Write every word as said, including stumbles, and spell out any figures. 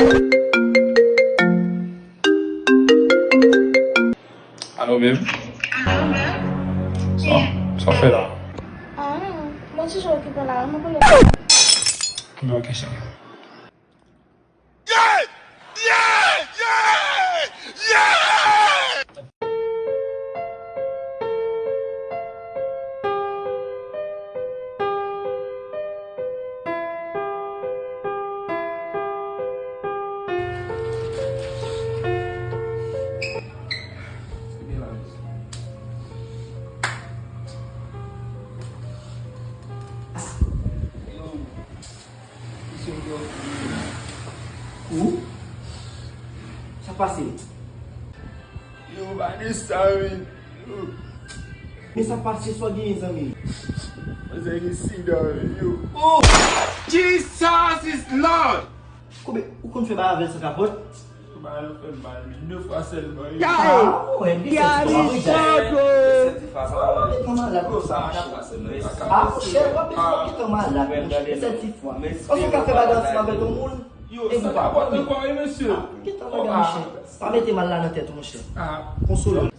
Alo, babe. Sa, sa w fè la? Ah, mwen ti jan okipe la, mwen konn. Men ok, cheri. Ou? Sa pase? Yo, Vanessa, men. Yo. Men sa pase, sa w genyen, zanmi? Manzè gen sida, men, yo. Oh! Jesus is Lord! Koube, ou konn fè bagay avè l san kapòt? Bagay yo fè m mal, men de fwa sèlman, yo. Ah, wè, li fè ti fwa, wi. Li fè ti fwa, sa va. Li fè malad konsa, monchè. Ah, monchè, w ap bezwen kite malad, monchè. Li fè ti fwa. Paske w ka fè bagay ansanm avèk yon moun, e ou pa konn. Yo, sa pa pòte kwa, wi, mesye. Ah, kite bagay, monchè. Pa mete mal la nan tèt ou, monchè. Konsole w.